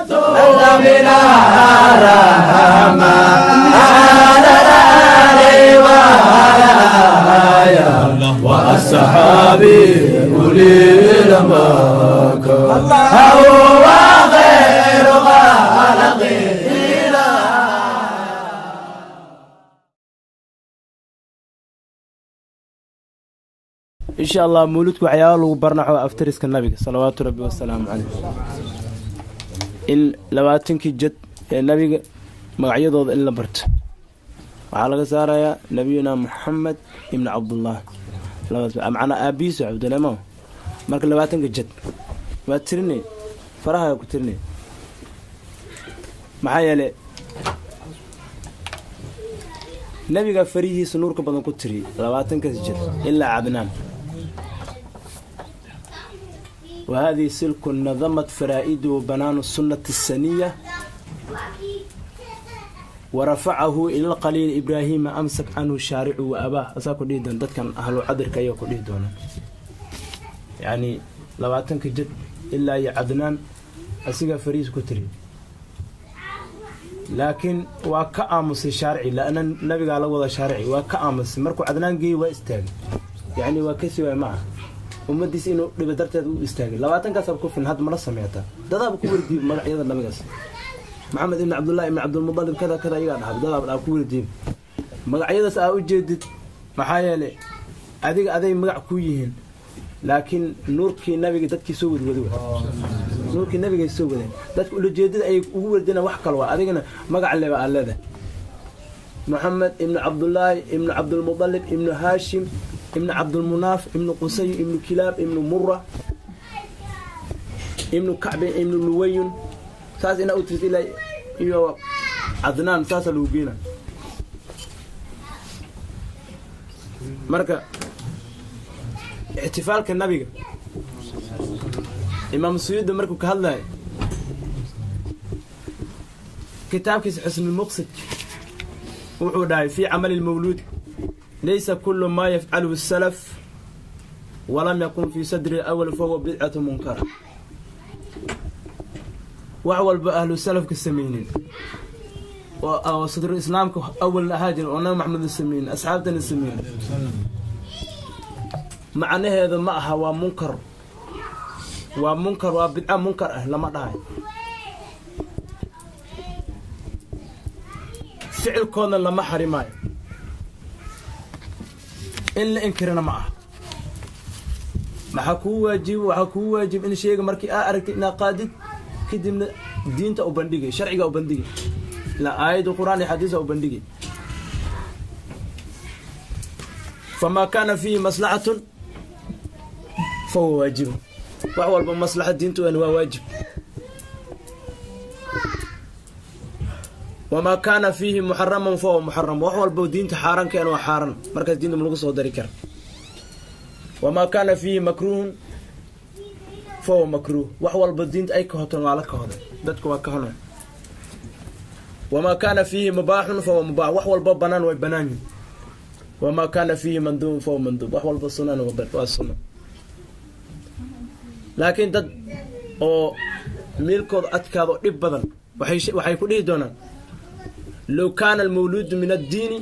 من الرحمة على الآل وعلى وأصحابي أولي البركة هو خير خلق الله. Insha Allah, mawludku waxyaaba lagu barnaxo aftariska nabiga, salawaatu rabbi wasalaamu caleyh, in 20kii jad ee nabiga magacyadooda in la barto. Waxaa laga saarayaa nabiyuna Moxamed ibni Cabdullah, macnaa aabihiisu Cabdulama. Marka 20ka jad waa tirinay, faraha ku tirinay. Maxaa yeelay, nabiga farihiisa nuurka badan ku tiriyay 20kaas jad ilaa Cadnaan. Wa hadihi silku nadamat faraa'iduhu banaanu sunnati asaniya warafacahu ila lqaliil Ibraahiima amsak canhu shaaricu wa abaah. Asaa ku dhihi doona dadkan ahlu cadirka ayaa ku dhihi doona, yacni 20ka jad ilaa iyo Cadnaan asigaa farihiisa ku tiriy, laakiin waa ka aamusay shaarici, laana nabigaa la wada shaarici waa ka aamusay. Markuu Cadnaan geeyey waa istaagay, yacni waa kasi waay, ma aha ummadiis inuu dhibo darteed u istaagay. 20kaasaa ku filan. Hadda mala sameetaa dadaaba ku wardiiba magacyada nabigaas, Maxamed ibni Cabdullahi ibni Cabdulmudalib, kada kada, iyagaa dhaha, dadaaba dhaa ku wardiiba magacyadaas aa u jeedid. Maxaa yeelay, adiga aday magac ku yihiin, laakiin nuurkii nabiga dadkii soo wadwada wa nuurkii nabigay soo wadeen dadka ulajeedada ay ugu wardina wax kale waa. Adigana magac leba aad leedahay, Moxamed ibnu Cabdullaahi ibnu Cabdulmudalib ibnu Haashim ibnu Cabdulmunaaf ibnu Qusay ibnu Kilaab ibnu Mura ibnu Kacbi ibnu Luwayun. Saas inaa u tiris ilaa iyo Cadnaan, saasaa lagu geena. Marka ixtifaalka nabiga, Imaam Suyuudi markuu ka hadlayo kitaabkiisa Xusnulmuqsid, wuxuu dhahay: "Fii camali lmawluud laysa kulu maa yafcaluhu salaf walam yakun fii sadri awal fahuwa bidcatu munkara." Wax walba ahlu salafka sameynin oo sadru islaamka awalna ahaa jirin oo Nabi Maxamed sameynin, asxaabtana sameynin, macnaheedu ma aha waa munkar, waa munkar, waa bidca munkar ah lama dhahay. Ficilkoodna lama xarimaayo, in la inkirana ma aha. Maxaa kuu waajib? Waxaa kuu waajib in sheega markii aa aragtid inaad qaadid, kadibna diinta u bandhigay, sharciga u bandhigay, ilaa aayadda Qur'aan iyo xadiisa u bandhigay. Famaa kaana fiihi maslaxatun fahuwa waajibu. Wax walba maslaxa diintu waa waajib. Wamaa kaana fiihi muxaraman fahuwa muxaram. Wax walba diinta xaaran keen waa xaaran, markaas diinta ma lagu soo dari kara. Wamaa kaana fiihi makruuhun fahuwa makruuh. Wax walba diinta ay kahotan waa la kahoday, dadku waa kahonay. Wamaa kaana fiihi mubaaxun fahuwa mubaax. Wax walba banaan way banaan yihin. Wamaa kaana fiihi manduubun fahuwa manduub. Wax walba sunan waa sunna. Laakiin dad oo miilkooda adkaado dhib badan waxay ku dhihi doonaan: "Low kaana almawluudu min addiini,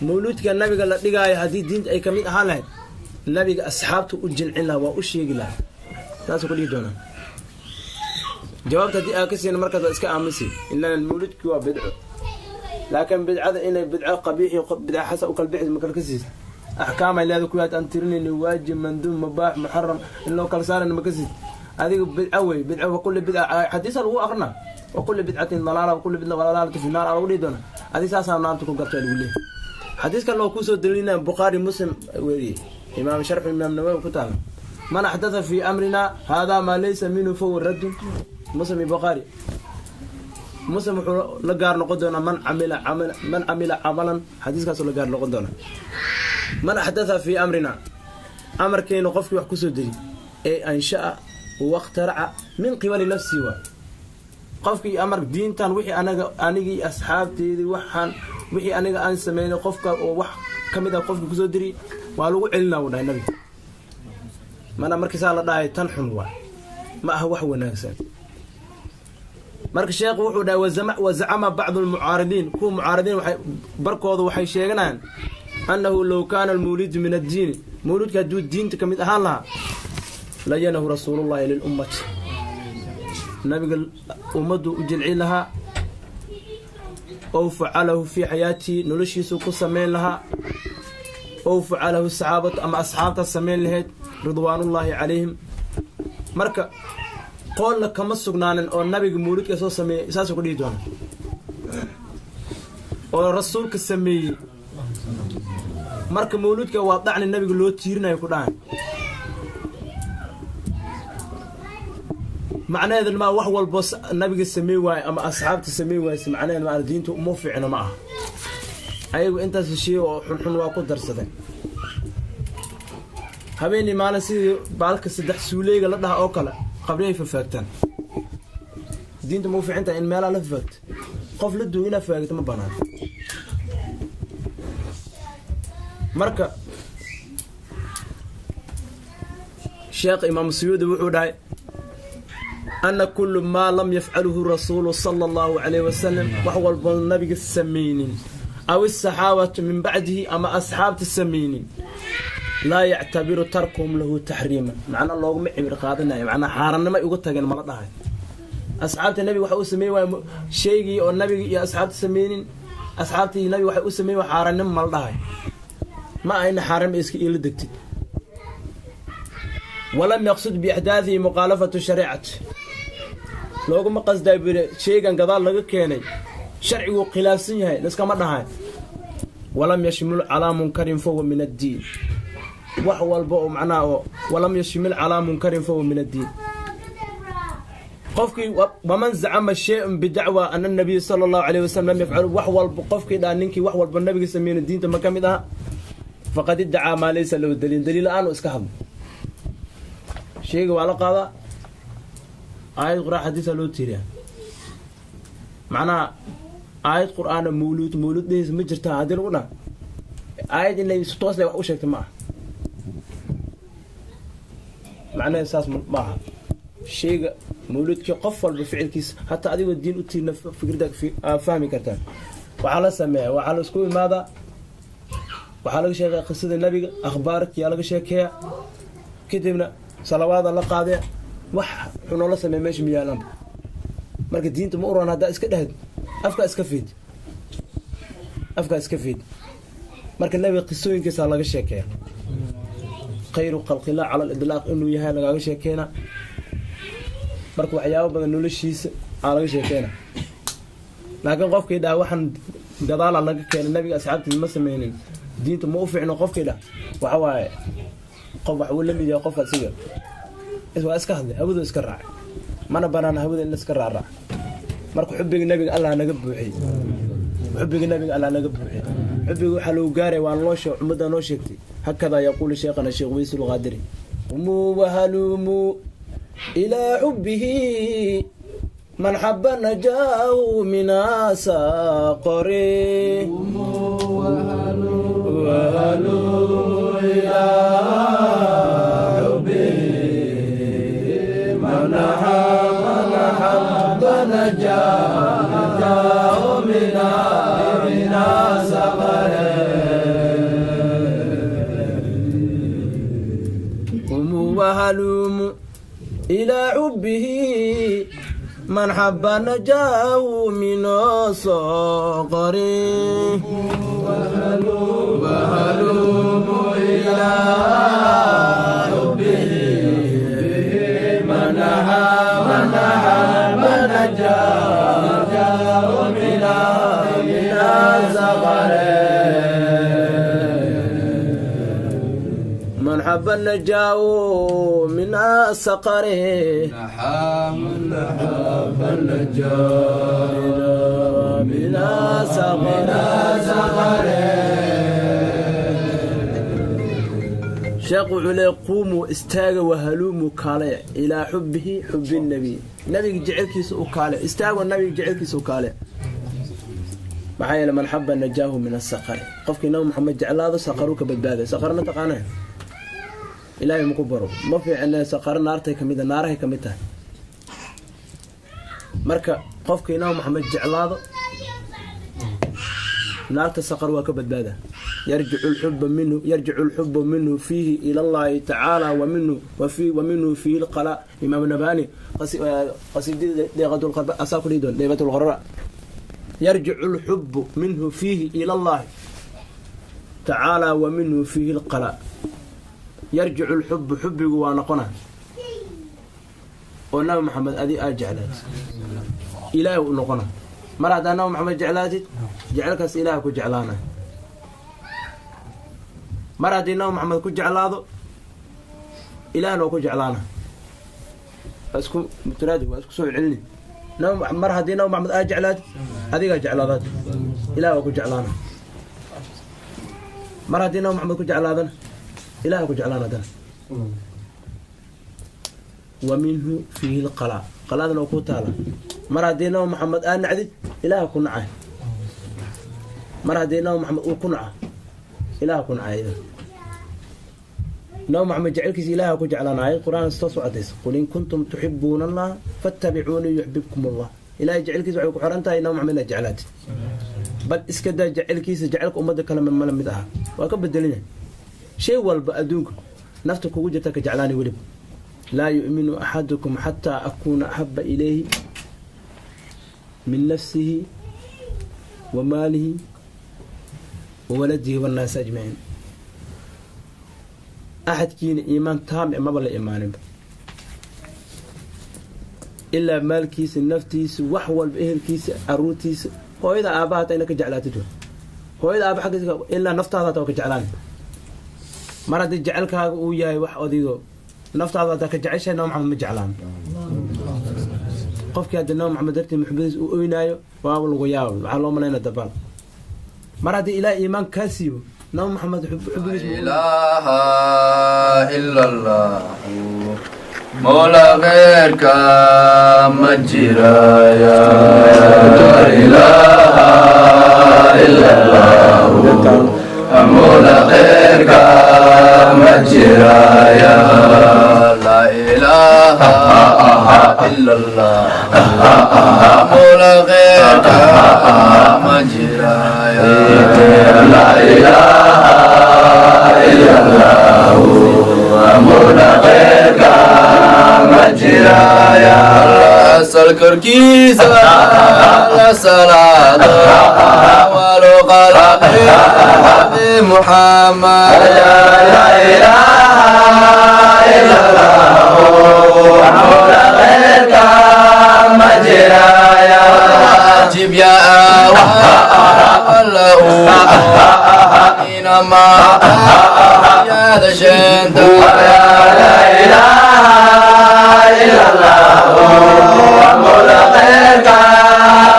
mawluudka nabiga la dhigaayo haddii diinta ay kamid ahaan lahayd, nabiga asxaabta u jincin lahaa, waa u sheegi lahaa." Saasuu ku dhihi doonaan. Jawaabta haddii aa ka siina, markaas waa iska aamusi. Ilan mawluudkii waa bidco, laakiin bidcada inay bidco qabiix iyo bidco xasan u kala bixi ma kala ka siisa. Axkaamay leeda kuwaad aan tirinayni, waajib, manduub, mubaax, muxaram, in loo kala saarayna ma ka siisa. Adiga bidco wey, bidco wa kulli bidca, xadiisa lagu aqrina, wa kulli bidcatin dalaala, wa kulli bidca dalaalatu fi naar aa lagu dhihi doona. Adiga saasaa naarta ku garta lagu leeyahay. Xadiis kale oo kusoo daliilina, Bukhaari Muslim weriyey, imaam sharxu Imaam Nawawi ku taala: "Man axdatha fi amrina hada maa laysa minhu fahuwa raddun." Muslim iyo Bukhaari. Muslim wuxuu la gaar noqon doonaa man camila camal, man camila camalan, xadiiskaasuu la gaar noqon doonaa. Man axdatha fi amrina, amarkeena qofkii wax kusoo deri ee ansha'a wakhtaraca min qibali nafsihi, waay qofkii amar diintan wixii anaga, anigii asxaabteedii, waxaan wixii aniga aan sameynay, qofka oo wax ka mid ah qofka kusoo diri, waa lagu celinaa, uu dhahay nabiga. Mana markii saa la dhahay tan xun waay, ma aha wax wanaagsan. Marka sheekhu wuxuu dhahay: wazacama bacdu almucaaridiin, kuwa mucaaridiin waxay barkooda waxay sheeganayaan annahu low kaana almawlidu min addiini, mawlidka hadduu diinta ka mid ahaan lahaa, layanahu rasuulullahi lilummati, nabiga ummaddu u jilcin lahaa, ow facalahu fii xayaatihi, noloshiisuu ku samayn lahaa, ow facalahu saxaabatu, ama asxaabta samayn lahayd, ridwaanullaahi calayhim. Marka qoolna kama sugnaanin oo nabiga mawlidka soo sameeyey, saasuu ku dhihi doona, oo rasuulka sameeyey. Marka mawludka waa dacni nabiga loo tiirinayo ku dhahay. Macnaheedu maa wax walbo nabiga samey waayo ama asxaabta samey waayse, macnaheedu maa diinta uma fiicno ma aha. Ayagu intaas heshiiye oo xunxun waa ku darsadeen. Habeenii maalin sidii baalka saddex suuleyga la dhaha oo kale qabriyay fafaagtaan. Diinta ma u fiican tahay in meelaha la fafaagto? Qof la duugo inaad faagto ma banaan. Marka sheekh Imaam Suyuudi wuxuu dhahay ana kullu maa lam yafcaluhu rasuulu sala allahu calayh wasalam, wax walbo nabiga samaynin, aw isaxaabatu min bacdihi, ama asxaabta samaynin, laa yactabiru tarkuhum lahu taxriiman, macnaa looguma cibir qaadanayo, macnaa xaarannimo uga tageen mala dhahay. Asxaabta nabiga waxa uu sameey waay shaygii oo nabiga iyo asxaabta sameynin, asxaabtii nabiga waxay u sameyn waay xaarannimo mala dhahay. Ma ayna xaarannimo iska iila degtid. Walam yaqsud biixdaadihi mukhaalafatu shariicati, looguma qasdaay buu yidhi shaygan gadaal laga keenay sharciguu khilaafsan yahay laskama dhahay. Walam yashmil calaa munkarin fahuwa min addiin, wax walba oo macnaha oo walam yashmil calaa munkarin fahuwa min addiin. Qofkii waman zacama shay-un bidacwa ana nabiya sala allahu alayh wasalam lam yafcalu, wax walba qofkii dhaa ninkii wax walba nabiga sameyna diinta ma ka mid aha, faqad iddacaa maa laysa lahu daliil, daliil la-aan u iska hadlo. Shayga waa la qaadaa, aayad qur-aan xadiisa loo tiiriyaa. Macnaha aayad qur-aana mawluud mawluud dhehaysa ma jirtaa haddii lagu dhaha, aayad inay si toos leh wax u sheegtay ma aha. Macnaheed saas ma aha. Shayga mawluudkii qof walba ficilkiisa, hataa adigoo diin u tiirna fikradda fahmi kartaa. Waxaa la sameeya, waxaa la isku imaadaa, waxaa laga sheekeya qisada nabiga, akhbaarkiyaa laga sheekeeya, kadibna salawaada la qaadaya. Wax xunoo la sameeya meesha ma yaalanba. Marka diinta ma uran haddaa iska dhehd, afkaa iska fiid, afkaa iska fiid. Marka nabiga qisooyinkiisaa laga sheekeeya, khayru khalqillah cala alidlaaq inuu yahay lagaaga sheekeynaa. Marka waxyaabo badan noloshiisa aa laga sheekeyna. Laakiin qofkii dhaha waxaan gadaala laga keenay, nabiga asxaabtiisa ma sameynin, diinta ma u fiicno, qofkii dhah waxa waaye qof wax uu la mid yahay qof asiga waa iska hadlay, hawadu iska raacay. Mana banaana hawada in la iska raacraac. Marka xubbiga nabiga Allah naga buuxiy, xubbiga nabiga Allah naga buuxiy. Xubbiga waxaa lagu gaaray waa noo sheeg, ummadda noo sheegtay. Hakadaa yaquulu sheekhana Sheekh Weysul Qaadiri: qumuu wahalumuu ilaa xubbihi, man xaba najaahu min asaqari. وهلوا إلى حبه، من حب نجاه من سقر. قوموا وهلوموا إلى حبه، من حب نجاه من الصقر. وهلوموا إلى حبه، من حب نجاه من سقر. من حب نجاه من السقر. من حب نجاه من السقر. سقر. Sheekh wuxuu leey: quumuu, istaaga, wahaluumuu, kaalaya, ilaa xubbihi, xubbi nabiy, nabiga jecelkiisa u kaale, istaago, nabiga jecelkiisa u kaale. Maxaa yeele, man xaba najaahu min asaqari, qofkii Nabi Maxamed jeclaado saqaruu ka badbaaday. Saqar ma taqaana? Ilaahay maku baro, ma fiicne. Saqaro naartay kamid, naarahay kamid tahay. Marka qofkii Nabi Maxamed jeclaado, naarta Saqar waa ka badbaada. Yarjicu lxuba minhu, yarjicu lxubu minhu fiihi ila Allahi tacaala, waminhu waminhu fiihi lqala. Imaam Nabani qasiidada Deeqatulqarba asaa ku dhihi doon, Deeqatulqarra. Yarjicu lxubu minhu fiihi ila Allahi tacaala, waminhu fiihi lqala. Yarjicu lxubu, xubbigu waa noqona, oo Nabi Maxamed adi aad jeclaatid, Ilaahi u noqona. Mar haddaa Nabi Maxamed jeclaatid, jecelkaas Ilaah ku jeclaana. Mar haddii Nabi Maxamed ku jeclaado, Ilaahna waa ku jeclaana. Waa isku mutaraadi, waa isku soo celini. Mar haddii Nabi Maxamed aad jeclaatid, adigaa jeclaadaad, Ilaah waa ku jeclaana. Mar haddii Nabi Maxamed ku jeclaadana, Ilaah ku jeclaana haddana. Wa minhu fiihi lqalaa, qalaadana waa ku taala. Mar haddii Nabi Maxamed aad nacdid, Ilaah ku nacay. Mar haddii Nabi Maxamed uu ku naco, Ilaah ku nacay. Nabi Maxamed jecelkiisa Ilaah ku jeclaan. Aayad Qur-aan toos u cadaysa: "Qul in kuntum tuxibuuna Allah fattabicuunii yuxbibkum Allah." Ilahay jecelkiisa waxay ku xiran tahay Nabi Maxamed inaad jeclaatid. Bal iska daa jecelkiisa, jecelka ummadda kale mala mid aha, waa ka bedelan yahay. Shay walba adduunka nafta kugu jirta ka jeclaani weliba. "Laa yu'minu axadukum xataa akuuna axaba ilayhi min nafsihi wa maalihi wa waladihi wannaasi ajmaciin." Axadkiina iimaan taam e maba la imaaninba ilaa maalkiisa, naftiisa, wax walba, ehelkiisa, caruurtiisa, hooyada, aabbaha hataa ina ka jeclaatid wa hooyada, aaba xaggiisa, ilaa naftaada hataa waa ka jeclaani. Mar haddii jecelkaaga uu yahay wax adigo naftaada hataa ka jeceshahay, Nabi Maxamed ma jeclaan. Qofkii hadda Nabi Maxamed dartii muxubadiis uu oynaayo, waaba lagu yaaba, waxaa loo malayna dabaal. Mar haddii Ilaah iimaan kaa siibo, Nabi Maxamed xubigiis إله إلا الله Mola kheyrka ma jiraya. إله إلا الله Mola kheyrka ma jiraya. لا إله إلا الله Mola kheyrka ma jiraya. لا إله إلا الله Mola kheyrka ma jiraya. Asal korkiisa la salaado walu qalaqi Muhammad. لا إله إلا الله Mola kheyrka ma jiraya. Waajib ya wala inama yaada sheenta. لا إله إلا الله Mola kheyrka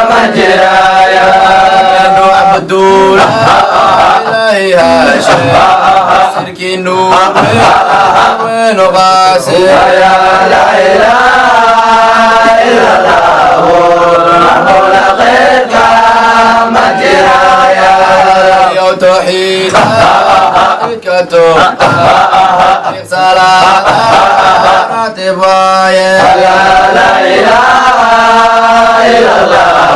ma jiraya. Abdul Ilahi haashe sirkii nuur weynu qaase. لا إله إلا الله Mola kheyrka ma jiraya. Yow tawxiid ka salaad ratib waaye. لا إله إلا الله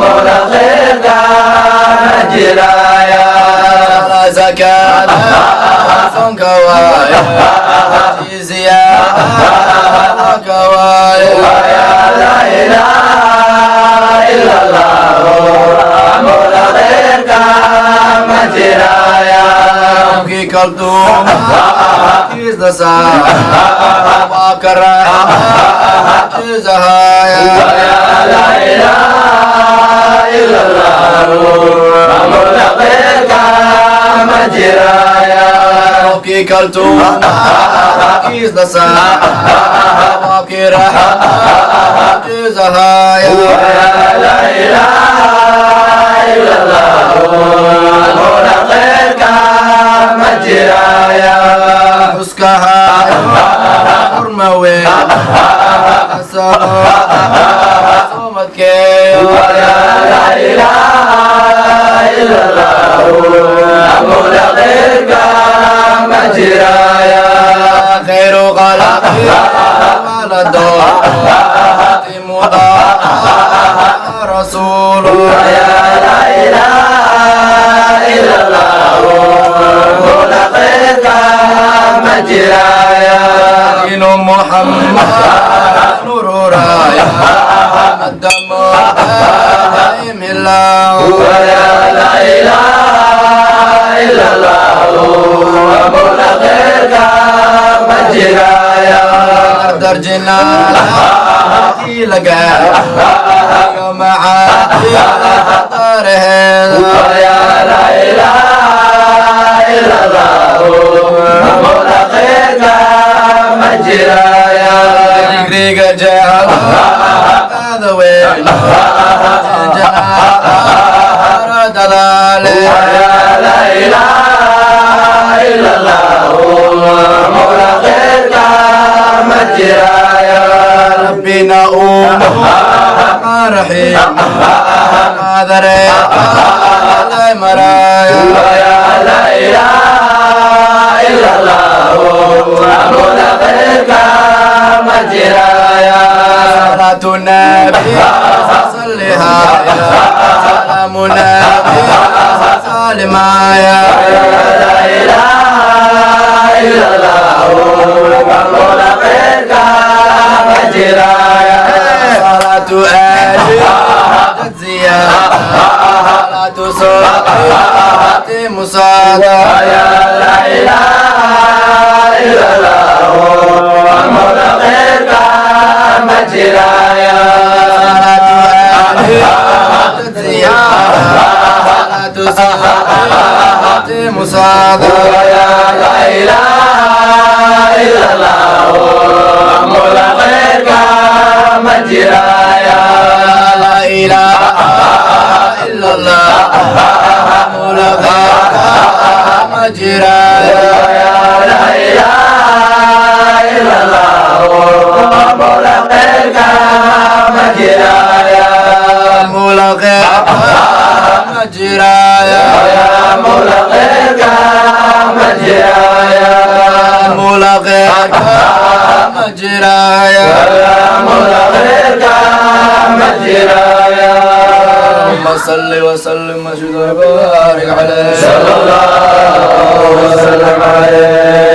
Mola kheyrka ma jiraya. Zakaad sonka waaye, jizya ka waaye. لا إله إلا الله Mola kheyrka ma jiraya. Kii kalduuma kiisda saa waa kara jizahaya. لا إله إلا الله Mola kheyrka ma jiraya. Kii kaltuuma kiisda saa waa kira jizahaya. لا إله إلا الله Mola kheyrka ma jiraya. Xuskaha xurma weyn soomadkeeyo. لا إله إلا الله Mola kheyrka ma jiraya. Khayru khalaqi wala doorti mudaa. رسول يا لا إله إلا الله مولا غيرك ما جرايا دين محمد نور رايا الدم دائم الله ويا لا إله إلا الله مولا غيرك ما جرايا درجنا لقى يوم عادي طاره ويا لا إله إلا الله مولا غيرك ما جرايا ذكرك جاء هذا وين جاء دلال ويا لا إله إلا الله مولا غيرك ما جرايا ربنا أم رحيم هذا لا مرايا يا لا إله إلا الله مولا غيرك ما جرايا صلاة النبي صليها سلام النبي سالما يا لا إله إلا الله مولا غيرك ما جرايا صلاة آلي زيادة صلاة صلاة مصادة يا لا إله إلا الله مولا غيرك ما جرايا صلاة آلي زيادة صلاة صلاة مصادة يا لا إله إلا الله مولا غيرك ما جرايا لا إله إلا الله مولا غيرك ما جرايا لا إله إلا الله مولا غيرك ما جرايا مولا غيرك ما جرايا مولا غيرك ما جرايا مولا غيرك ما جرايا مولا غيرك ما جرايا اللهم صل وسلم وبارك عليه صلى الله وسلم عليه.